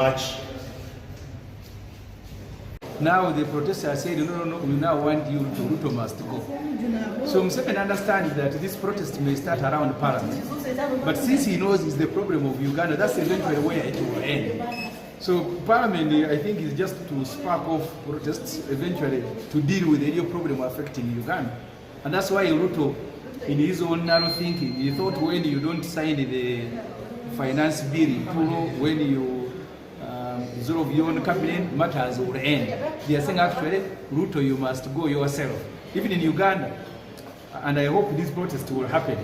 Much. Now the protesters said, no, no, no, we now want you to, Ruto must go. So Museveni understands that this protest may start around parliament. But since he knows it's the problem of Uganda, that's eventually where it will end. So parliament, I think, is just to spark off protests eventually to deal with the real problem affecting Uganda. And that's why Ruto, in his own narrow thinking, he thought when you don't sign the finance bill in Puro, when you dissolve your own cabinet, matters will end. They are saying actually, Ruto, you must go yourself. Even in Uganda, and I hope this protest will happen,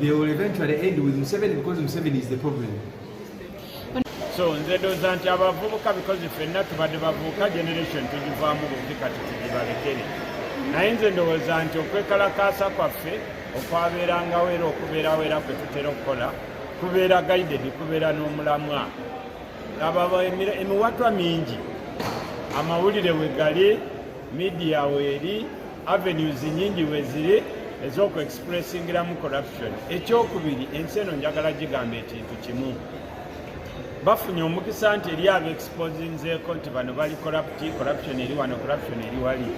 they will eventually end with Museveni because Museveni is the problem. So nze ndowooza nti abavubuka because ffenna tubadde bavubuka generation tugivaamu bubi kati tugibalekere naye nze ndowooza nti okwekalakaasa kwaffe okwabeerangawo era okubeerawo era kwe tutera okukola kubeera guided kubeera n'omulamwa emiwatwa mingi amawulire wegali media weeri avenues nyingi weziri ez'okuexpressingiramu corruption ekyokubiri ensi eno njagala gigamba ekintu kimu bafunye omukisa nti eri abeexposinzeeko nti bano bali corrupt corruption eri wano corruption eri wali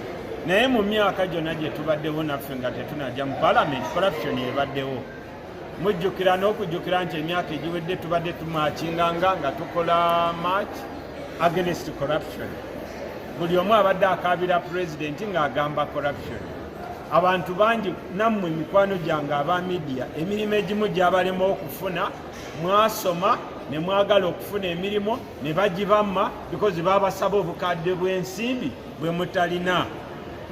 naye mu myaka gyonna gye tubaddewo naffe nga tetunajja mu parliament corruption ebaddewo mujjukira n'okujjukira nti emyaka egiwedde tubadde tumakinganga nga tukola march against corruption buli omu abadde akaabira pulezidenti ng'agamba corruption abantu bangi nammwe mikwano gyange aba midiya emirimu egimu gyabalema okufuna mwasoma ne mwagala okufuna emirimu ne bagibamma because babasaba obukadde bw'ensimbi bwe mutalina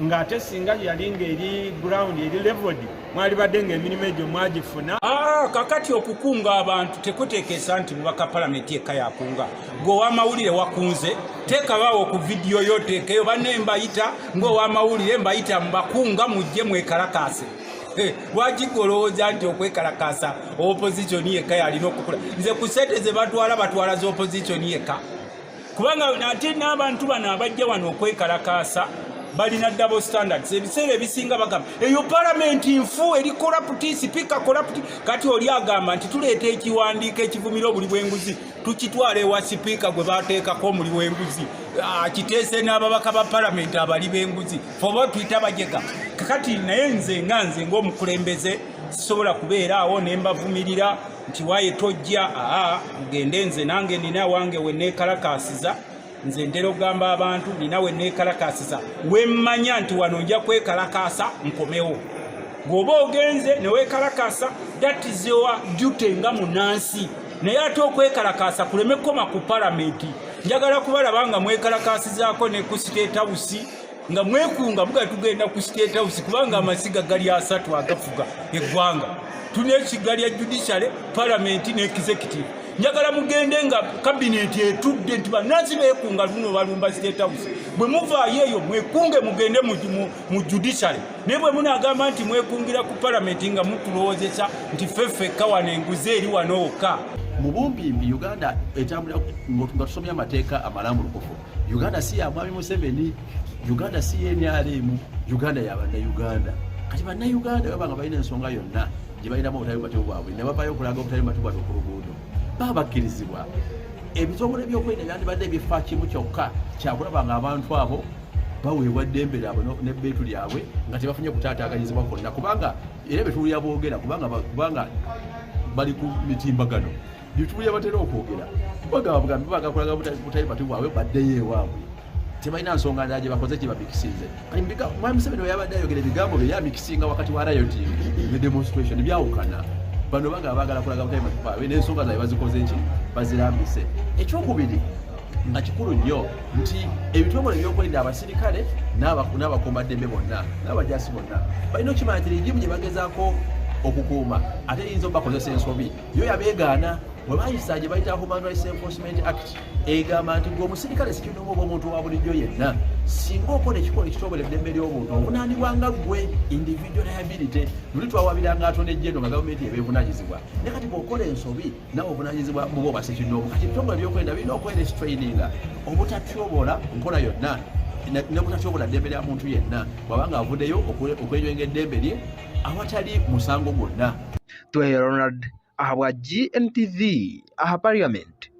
ng'ate singa yali ng'eri ground eri leveled mwalibadde ng'emirimu egyo mwagifuna. Ah, kakati okukunga abantu tekuteekesa nti mubaka palamenti yekka yakunga gwe owamawulire wakunze teekabaawo ku vidiyo yo teekeyo banne mbayita ng'owamawulire mbayita mbakunga mujje mwekalakaase Eh, lwaki gwe olowooza nti okwekalakaasa opposition yekka yalina okukula nze ku sente ze batwala batwala za opposition yekka kubanga ate n'abantu bano abajja wano okwekalakaasa balina double standards ebiseera ebisinga bagamba eyo palamenti nfu eri corrupt sipiika corrupt kati oli agamba nti tuleeta ekiwandiiko ekivumira obuli bw'enguzi tukitwala ewa sipiika gwe bateekako omuli w'enguzi akiteese n'ababaka ba palamenti abali b'enguzi fe oba tuyita bajega kakati naye nze nga nze ng'omukulembeze sisobola kubeera awo ne mbavumirira nti waye tojja aa mugende nze nange nina wange we neekalakaasiza nze ntera okugamba abantu nina we neekalakaasiza wemmanya nti wano nja kwekalakaasa nkomewo bw'oba ogenze ne weekalakaasa that is your duty nga munansi naye ate okwekalakaasa kuleme kukoma ku palamenti njagala kubalaba nga mwekalakaasizaako ne ku state house nga mwekunga muga tugenda ku state house kubanga amasiga gali asatu agafuga eggwanga tulina ekiga lya judiciary parliament ne executive njagala mugende nga kabineti etudde nti bannansi beekunga luno balumba state house bwe muvaayo eyo mwekunge mugende mu judiciary naye bwe munagamba nti mwekungira ku palamenti nga mutulowoozesa nti ffe ffekka wano enguzi eri wano wokka mu bumpimpi uganda etambulira nga tusomye amateeka amalambulukufu uganda si ya mwami museveni uganda si yenrm uganda ya bannayuganda kati bannayuganda baba nga balina ensonga yonna gye balinamu obutali bumativu bwabwe ne bavayo okulaga obutali bumativu bwabwe ku luguudo baba bakkirizibwa ebitongole by'okwerinda byandibadde bifa kimu kyokka kyakulaba nga abantu abo baweebwa ddembe lyabwe n'ebbeetu lyabwe nga tebafunye kutaataaganyizibwa kwonna kubanga era betuwulira boogera kubanga kubanga bali ku mitimbagano byetuwulira batera okwogera bagamba bugambi bagakolaga butali batu bwabwe baddeyo ewaabwe tebalina nsonga ndala gye bakoze gye bamikisinze mwami museveni weyabadde ayogera ebigambo bye yamikisinga wakati wa rioting ne demonstration byawukana bano bagaba bagala kulaga butali batu bwabwe n'ensonga zaabwe bazikoze ki bazirambise ekyokubiri nga kikulu nnyo nti ebitongole ebyokwerinda abasirikale n'abakuumaddembe bonna n'abajaasi bonna balina okimanya nti regimu gye bagezaako okukuuma ate eyinza obakozesa ensobi yo yabeegaana bwe bayisa gye bayita human rights enforcement act egamba nti gwe omusirikale sikinoomu oba omuntu wa bulijjo yenna singa okola ekikolwa ekitobole eddembe ly'obuntu ovunaanibwa nga ggwe individual liability luli twawabiranga atone jeno nga gavumenti eba evunanyizibwa naye kati bw'okola ensobi nawe obuvunanyizibwa muba obwasekinnoomu kati ebitongole ebyokwerinda birina okwerestraininga obutatyobola nkola yonna nobutatyobola ddembe lya muntu yenna bwaba nga avuddeyo okwenyoenga eddembe lye awatali musango gwonna. Tweheire Ronald ahabwa GNTV aha Parliament.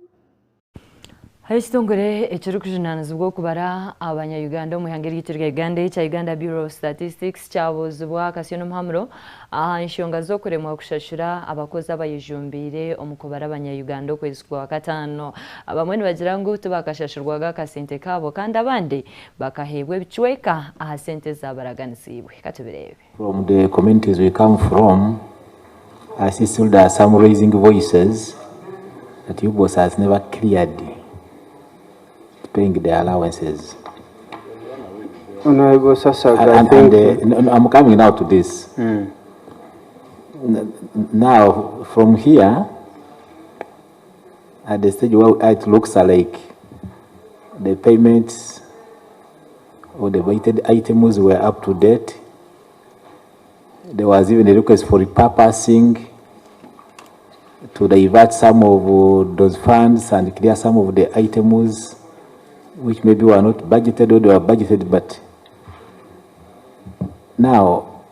Ekitongore ekirikujunaanizibwa okubara abanya-Uganda omu ihanga eryaitu erya Uganda ekya Uganda Bureau of Statistics kyabuuzibwa akasyo n'omuhamuro aha nshonga z'okuremwa kushashura abakozi abayejumbiire omu kubara abanya-Uganda okwezi kwa kataano. Abamwe nibagira ngu tibakashashurwaga akasente kaabo kandi abandi bakaheebwa ebicweka aha sente ezabaraganisiibwe. Katubireebe. From the communities we come from, I see still there are some raising voices that UBOS has never cleared paying the allowances. Honorable Sasaga, And, I and, think and no, no, I'm coming now to this. Now, from here, at the stage where it looks like the payments or the weighted items were up to date. There was even a request for repurposing to divert some of those funds and clear some of the items which maybe were not budgeted or they were budgeted, but now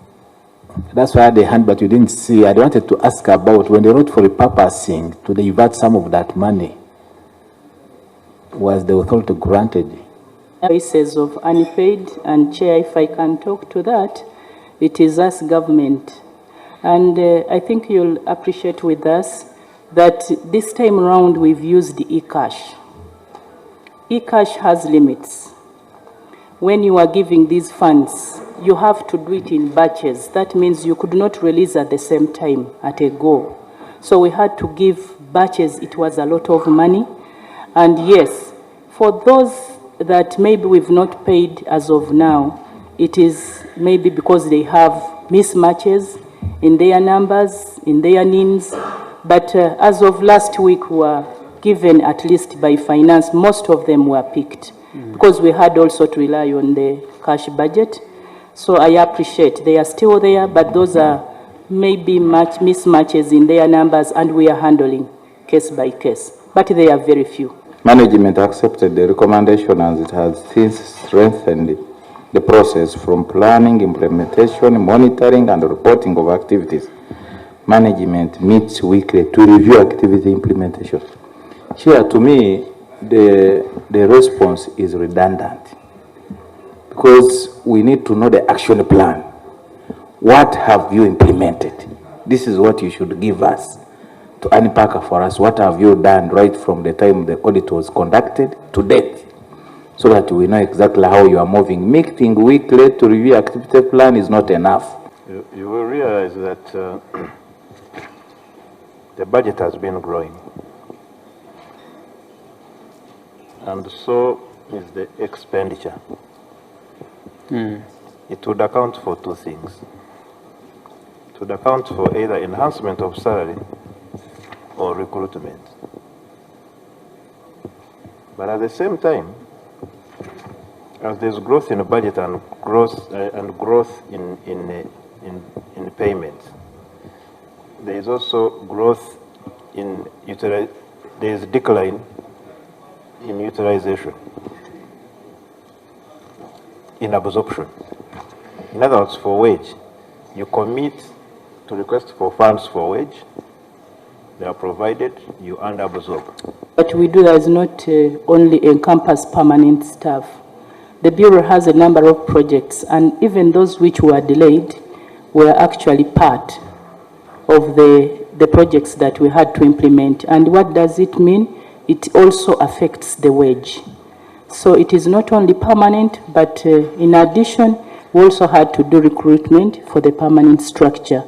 that's why they hand, but you didn't see. I wanted to ask about when they wrote for repurposing to divert some of that money, was the authority granted? Cases of unpaid, and Chair, if I can talk to that, it is us government. And I think you'll appreciate with us that this time round we've used eCash. eCash has limits. When you are giving these funds, you have to do it in batches. That means you could not release at the same time at a go. So we had to give batches. It was a lot of money. And yes, for those that maybe we've not paid as of now, it is maybe because they have mismatches in their numbers, in their names. But as of last week, we were given at least by finance, most of them were picked because we had also to rely on the cash budget. So I appreciate they are still there, but those are maybe much mismatches in their numbers, and we are handling case by case. But they are very few. Management accepted the recommendation and it has since strengthened the process from planning, implementation, monitoring, and reporting of activities. Management meets weekly to review activity implementation. Here, to me, the response is redundant because we need to know the action plan. What have you implemented? This is what you should give us to unpack for us. What have you done right from the time the audit was conducted to date, so that we know exactly how you are moving. Meeting weekly to review activity plan is not enough. You will realize that the budget has been growing, and so is the expenditure. It would account for two things. It would account for either enhancement of salary or recruitment. But at the same time, as there's growth in the budget and growth in payments, there is also growth in there is decline in utilization, in absorption. In other words, for wage, you commit to request for funds for wage, they are provided, you under-absorb. What we do does not only encompass permanent staff. The Bureau has a number of projects, and even those which were delayed were actually part of the projects that we had to implement. And what does it mean? It also affects the wage. So it is not only permanent, but in addition, we also had to do recruitment for the permanent structure.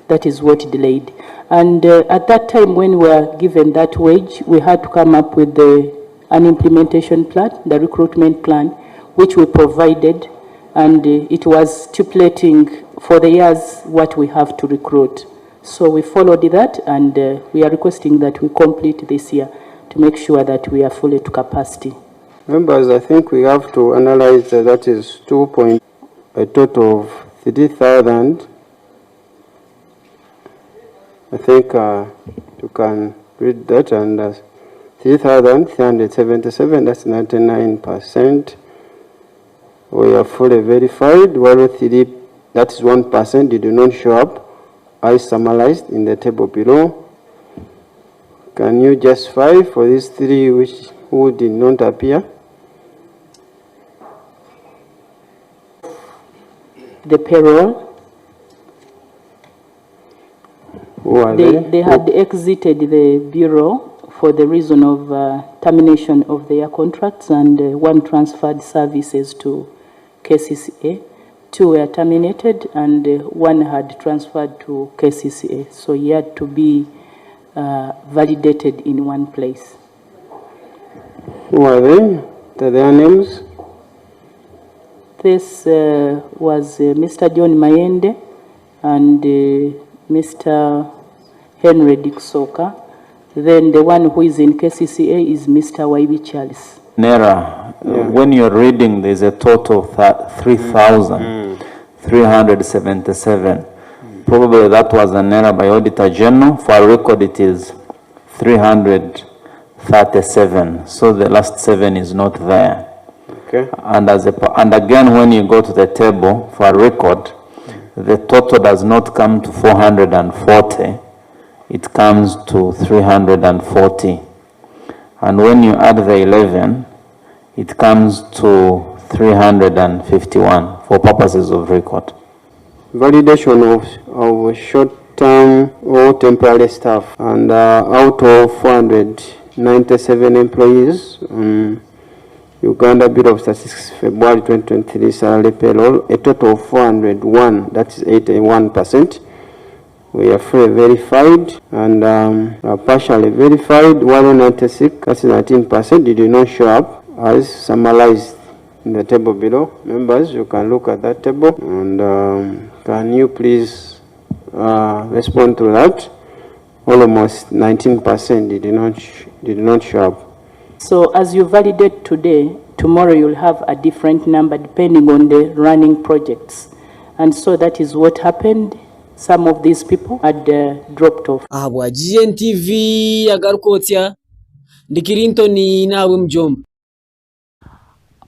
That is what delayed. And at that time when we were given that wage, we had to come up with an implementation plan, the recruitment plan, which we provided, and it was stipulating for the years what we have to recruit. So we followed that, and we are requesting that we complete this year to make sure that we are fully to capacity. Members, I think we have to analyze that is 2 point, a total of 3,000. I think you can read that, and 3,377, that's 99%. We are fully verified, while 3, that is 1%, did not show up. I summarized in the table below. Can you justify for these three which who did not appear. The payroll. Who are They, they? they had exited the bureau for the reason of termination of their contracts, and one transferred services to KCCA. 2 were terminated, and 1 had transferred to KCCA. So he had to be validated in one place. Who are they? What are their names? This was Mr. John Mayende and Mr. Henry Dixoka. Then the one who is in KCCA is Mr. Waibi Charles. Nera, when you're reading, there's a total of 3,377. Probably that was an error by Auditor General. For our record, it is 337. So the last 7 is not there. Okay. And again, when you go to the table for a record, the total does not come to 440. It comes to 340. And when you add the 11, it comes to 351 for purposes of record. Validation of short-term or temporary staff, and out of 497 employees, Uganda Bureau of Statistics, February 2023 salary payroll, a total of 401, that is 81%. We are fully verified and partially verified, 196, that's 19%, did not show up as summarized in the table below. Members, you can look at that table, and can you please respond to that? Almost 19% did not show up. So as you validate today, tomorrow you'll have a different number depending on the running projects. And so that is what happened. Some of these people had dropped off. Ahabwa GNTV agaruka ndi Clinton nawe mujomba.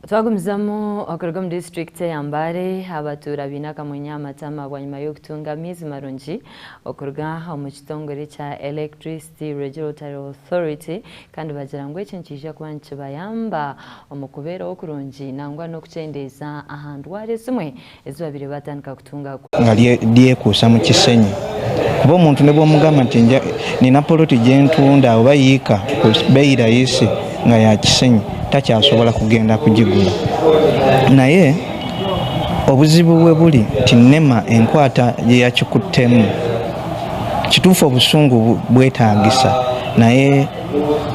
Twagumizamu okuruga omu district ya Mbale, abatuura baine akamwenyo aha matama bwanyima y'okutunga amaizi marungi okuruga omu kitongore kya Electricity Regulatory Authority, kandi bagira ngu eki nikiija kuba nikibayamba omu kubeeraho kurungi nangwa n'okukyendeeza aha ndwara ezimwe ezi babire batandika kutunga. Nga lyekuusa mu kisenyi, kuba omuntu ne bw'omugamba nti nina poloti gye ntunda oba yiika ku bbeeyi rayisi nga ya kisenyi, takyasobola kugenda kugigula. Naye obuzibu bwe buli nti NEMA enkwata gye yakikuttemu, kituufu obusungu bwetaagisa, naye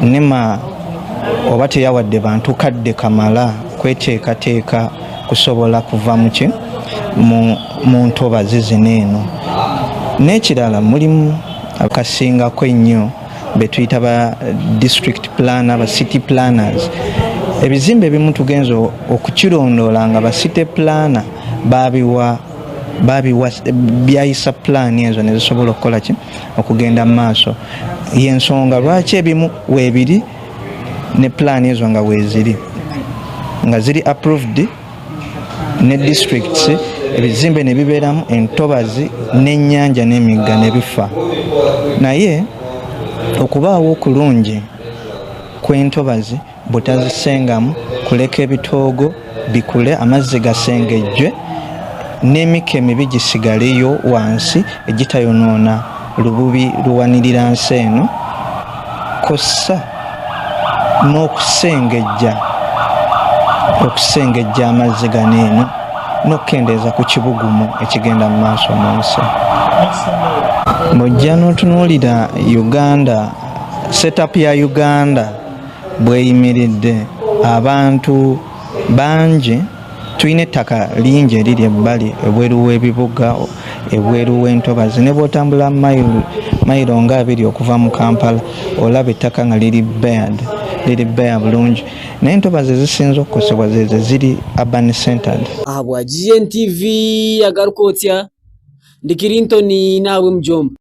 NEMA oba teyawadde bantu kadde kamala kweteekateeka kusobola kuva mu ntobazi zino eno. N'ekirala mulimu akasingako ennyo be tuyita ba district planner, ba city planners. Ebizimbe ebimu tugenze okukirondoola nga ba city planner babiwa byayisa plan ezo ne zisobola okukola ki, okugenda mu maaso. Y'ensonga lwaki ebimu weebiri ne plan ezo nga weeziri, nga ziri approved ne districts, ebizimbe ne bibeeramu entobazi n'ennyanja n'emigga ne bifa. Naye okubaawo okulungi kw'entobazi butazisengamu, kuleka ebitoogo bikule, amazzi gasengejjwe n'emikka emibi gisigaleyo wansi egitayonoona lububi luwanirira nsi eno, kw'ossa n'okusengejja amazzi gano eno n'okukendeeza ku kibugumu ekigenda mu maaso mu nsi. Bw'ojja n'otunuulira Uganda, setup ya Uganda bw'eyimiridde, abantu bangi tulina ettaka lingi eriri ebbali ebweru w'ebibuga, ebweru w'entobazi. Ne bw'otambula mayiro nga 2 okuva mu Kampala, olaba ettaka nga liri bared, liri bare bulungi. Naye entobazi ezisinze okukosebwa zezo ziri urban centered. Ahabwa GNTV agaruka otya, ndi Clinton nawe mujomba.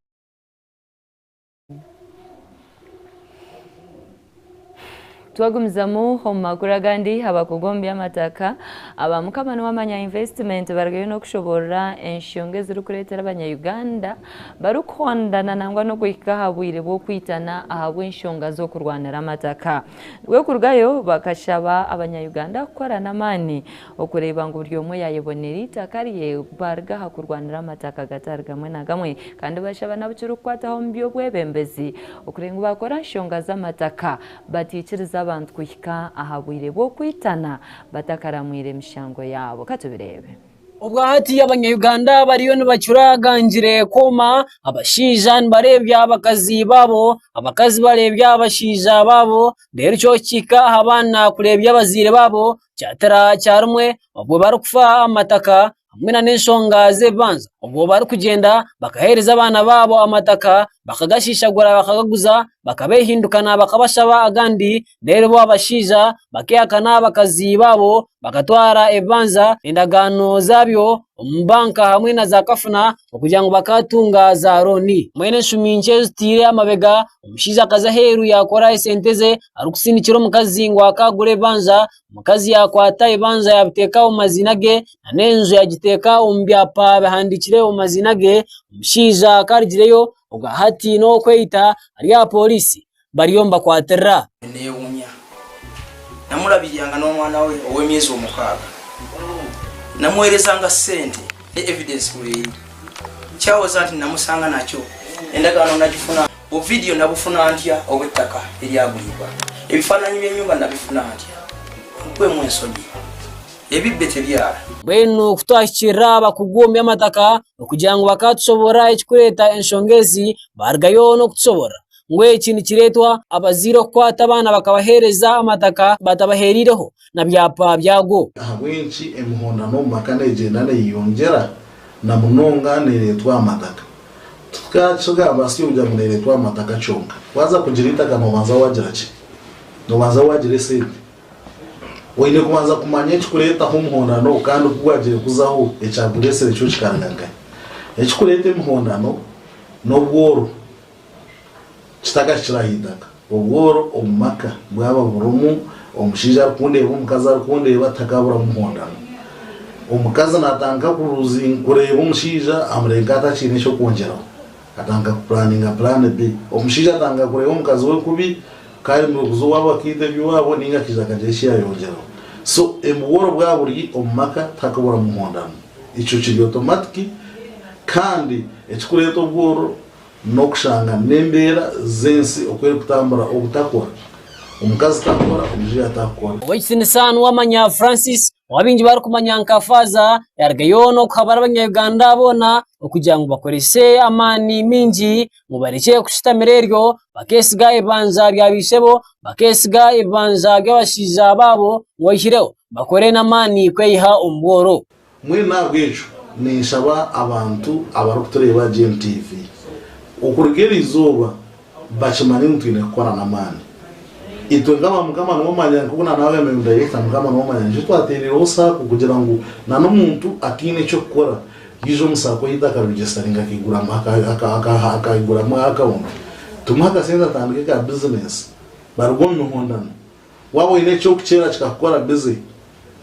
Twagumizamu omu makuru agandi, abakugu omu by'amataka aba Mukama Niwamanya Investment barugayo n'okushoboorora enshonga ezirikureetera abanya-Uganda barikuhondana nangwa n'okuhika aha bwire bw'okwitana ahabw'enshonga z'okurwanira amataka. Nikwo kurugayo bakashaba abanya-Uganda kukora n'amaani okureeba ngu buri omwe yaayebonera eitaka rye baaruga aha kurwanira amataka gatari gamwe na gamwe kandi bashaba n'abu kirikukwataho omu by'obwebembezi okureeba ngu baakora nshonga z'amataka Bataikiriza abantu kuhika aha bwire bw'okwitana batakaramwire emishango yaabo. Ka tubireebe. Obwahati abanya-Uganda bariyo nibacura gangire kwoma, abashaija nibareebya abakazi baabo, abakazi bareebya abashaija baabo, reero kyo kihika aha baana kureebya abazaire baabo kyatira kyarumwe obwo barikufa amataka hamwe nana enshonga z'ebibanja obwo barikugyenda bakaheereza abaana baabo amataka bakagashishagura bakagaguza bakabehindukana bakabashaba agandi reero bo abashaija bakehakana abakazi baabo bakatwara ebibanja endagaano zaabyo omu banka hamwe na za kafuna okugira ngu bakatunga za looni. Mbwenu enshumi nkye ezitiire amabega omushaija akaza aheeru yaakora esente ze arikusindikira omukazi ngu akagura ebibanja Omukazi yaakwata ebibanja yaabiteeka omu maziina ge n'enju yaagiteeka omu byapa bihandiikire omu maziina ge. Omushaija ku arugireyo obwa hati n'ow'okweyita ari aha pooriisi bariyo nibakwatirira. Neewuunya. Namurabiriranga n'omwana we ow'emyezi omukaaga. Namuheerezanga sente ne evidence weeri. Kyawoza nti namusanga nakyo. Endagaano nagifuna. Bu vidiyo nabufuna ntya obw'ettaka eryagulibwa? Ebifaananyi by'ennyumba nabifuna ntya? Muggweemu ensonyi. Ebibbe tebyara. Mbwenu ku twahikirira abakugu omu by'amataka okugira ngu bakatushoboorora ekirikureeta enshonga ezi, baarugayo n'okutushoboorora ngu eki nikireetwa abazaire okukwata abaana bakabaheereza amataka batabaheereireho na byapa byago. Ahabw'enki emihondano omu maka neegyenda neeyeyongyera na munonga neereetwa aha mataka? Tikigamba si okugira ngu neereetwa aha mataka kyonka. Waaza kugira eitaka noobanza waagira ki? Noobanza waagira esente. Oine kubanza kumanya ekikureetaho omuhondano ogu kandi ku gwagire kuzaho ekyagureetsire kyo kikaruga nkahi. Ekikureeta emihondano n'obworo kitakahikire aha itaka. Obworo omu maka bwaba burimu, omushaija arikundeeba omukazi arikundeeba tihakaburamu muhondano. Omukazi natandika kureeba omushaija amureebe nk'atakiine eky'okwongyeraho, atandika kupuraninga puraani B. Omushaija atandika kureeba omukazi we kubi ku ayemereire kuza owaabo akaita eby'owaabo nainga akaija akagira eki yayongyeraho. So obworo bwaba buri omu maka tihakaburamu muhondano. Ekyo kiri otomatiki kandi ekirikureeta obworo N'okushanga n'embeera z'ensi oku erikutambura obutakora, omukazi takora, omushaija atakora. Ow'ekitinisa Nuwamanya Francis ou abaingi barikumanya nka Faaza yarugayo n'okuhabura abanya-Uganda boona okugira ngu bakorese amaani maingi ngu barekye kushutamira eryo bakesiga ebibanja bya baishebo, bakesiga ebibanja by'abashaija baabo ngu oihireho bakore n'amaani kweyiha omu bworo. Mbwenu n'ahabw'ekyo ninshaba abantu abarikutureeba GMTV okuruga eri izooba bakimanye ngu twine kukora n'amaani. Itwe nk'aba Mukama niwe omanya nk'oku naanagambire ngu Director Mukama niwe omanya nikyo twateereireho sacco kugira ngu na n'omuntu ataine eky'okukora yaija omu sacco yaitu akaregisitaringa akaiguramu akaiguramu akawunti tumuhe akasente atandike ka bizinesi baruge omu mihondano. Waaba oine eky'okukyera kikakukora bize,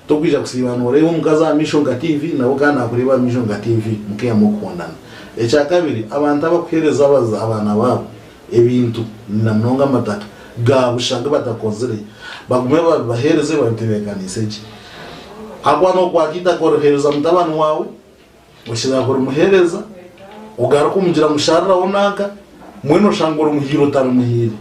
tokwija kusiiba nooreeba omukazi aha maisho nka tiivi nawe kandi naakureeba aha maisho nka tiivi mukaihamu okukundana. Ekyakabiri, abantu abarikuheereza abaana baabo ebintu na munonga amataka ga busha agu batakozire, bagume babibaheereze babitebeekaniise gye. Ahakuba nookwata eitaka oriheereza mutabani waawe, Okira kurimuheereza, ogaruka omugira ngu shariraho nanka, mbwenu oshanga orimuhiire otarimuhiire.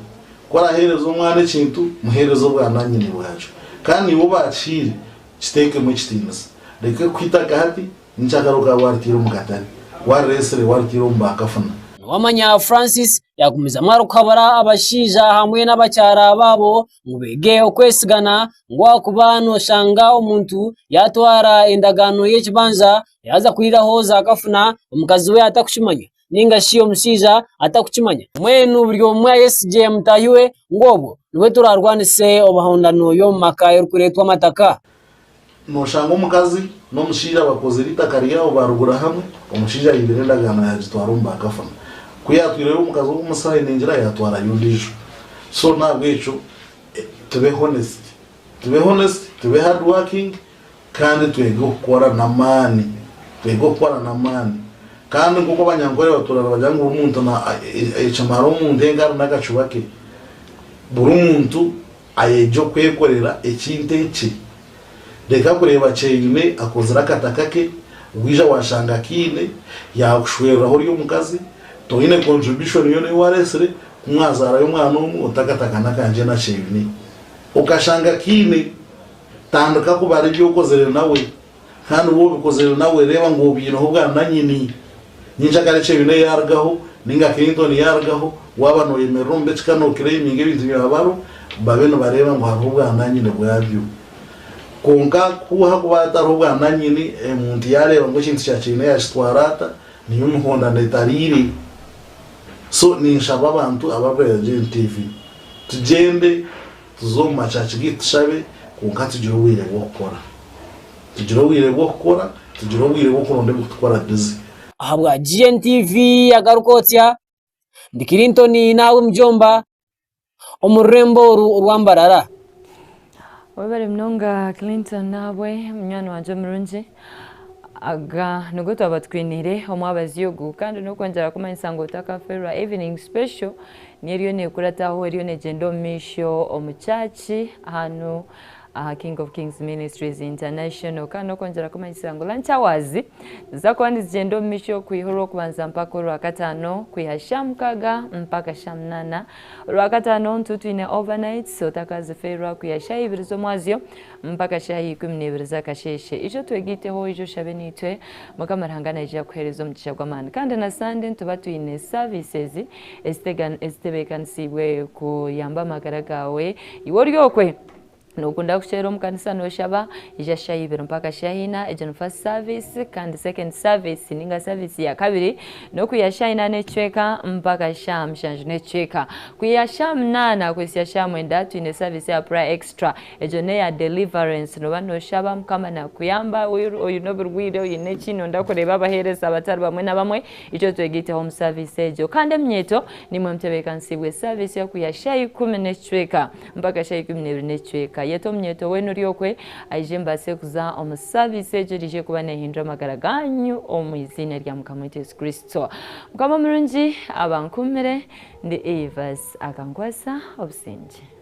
Ku oraheereza omwana ekintu, muheereze obwananyini bwakyo. Kandi naiwe obakihiire, kiteekemu ekitiinisa. Reka kuha eitaka hati, nyenkyakare okaba wariteire omu katare, warireetsire wariteire omu baakafuna. Nuwamanya Francis yagumizamu arikuhabura abashaija hamwe n'abakyara baabo ngu beege okwesigana ngu ahakuba noshanga omuntu yatwara endagaano y'ekibanja yaaza kwihiraho za kafuna omukazi we atarikukimanya ninga shi omushaija atarikukimanya. Mbwenu buri omwe ayesigye mutaahi we ngu obwo nibwo turaarwanise obuhondano y'omu maka erikureetwa amataka. Noshanga omukazi n'omushaija bakozire eitaka ryabo barigura hamwe, omushaija aibire endagaano yagitwara omu bakafuna. Ku yatwireyo omukazi w'omusayiningira yatwarayo ondiijo. So n'ahabw'ekyo. Tube honest, tube honest, tube hard working kandi twege okukora n'amaani, twege okukora n'amaani. Kandi nk'oku Abanyankore batuura nibagira ngu buri muntu ekimara omuntu engaro n'akacuba ke, buri muntu ayegye okwekorera ekintu ekye. Reka kureeba Kyeyune akozire akataka ke, waija washanga akiine, yakushwereraho ori omukazi, toine contribution yoona ei waresire, ku mwazaarayo omwana omwe oti akataka n'akangye na Kyeyune. Okashanga akiine, tandika kubara ebi okozire nawe, kandi waaba obikozire nawe reeba ngu obiineho obwananyini. Nyenkyakare Kyeyune yaarugaho nainga Clinton yaarugaho, waaba nooyemerera omu b'ekika nooclaiminga ebintu bya baro, babe nibareeba ngu hariho obwananyini bwabyo. Kwonka ku hakuba hatariho obwananyini, omuntu yaareeba ngu ekintu kya Kyeyune yaakitwara ata, niyo mihondano etariire. So ninshaba abantu abarikureeba GNTV, tugyende tuze omu machachi gaitu tushabe, kwonka tugire obwire bw'okukora. Tugire obwire bw'okukora, tugire obwire bw'okuronda ebirikutukora bizi. Ahabwa GNTV agaruka otsya, ndi Clinton naawe Mujomba omu rurembo oru orwa Mbarara. Webare munonga Clinton naabwe munywani wangye omurungi. Aga nigo twaba tukwiniire omwabazyo ogu kandi n'okwongyera kumanyisa ngu otakafeerwa evening special niyo eriyo nekurataho eriyo negyenda omu maisho omu church hanu aha King of Kings Ministries International kandi n'okwongyera kumanyisa ngu lunch hours niziza kuba nizigyenda omu maisho kwiha orwokubanza mpaka orwakataano kwiha shaaha mukaaga mpaka shaaha munaana. Orwakataano nituba twine overnights otakazifeerwa kwiha shaaha ibiri z'omwazyo mpaka shaaha 12 z'akasheeshe. Ija otwegaiteho, ija oshabe naitwe, Mukama Ruhanga naija kukuheereza omugisha gw'amaani. Kandi na Sunday nituba twine services ezitebeekanisiibwe kuyamba amagara gaawe. Iwe ori okwe nokunda kukyera omu kanisa noshaba, ija shaaha ibiri mpaka shaaha ina, egyo ni first service kandi second service ninga service ya kabiri n'okwiha shaaha ina n'ekicweka mpaka shaaha mushanju n'ekicweka. Kwiha shaaha munaana kuhitsya shaaha mwenda twine service ya prayer extra, egyo n'eya deliverance, noba noshaba Mukama nakuyamba oine oburwaire, oine ki, noyenda kureeba abaheereza abatari bamwe na bamwe, Itwe twegaiteho omu saviisi egyo. Kandi eminyeeto, niimwe mutebeekanisiibwe saviisi y'okwiha shaaha ikumi n'ekicweka mpaka shaaha 12 n'ekicweka. Yeta omunyeeto weena ori okwe aije mubaase kuza omu saviisi egyo eriije kuba neehindura amagara gaanyu omu iziina rya Mukama waitu Yesu Kristo. Mukama omurungi abankuumire. Ndi Evas Akankwasa. Obusingye.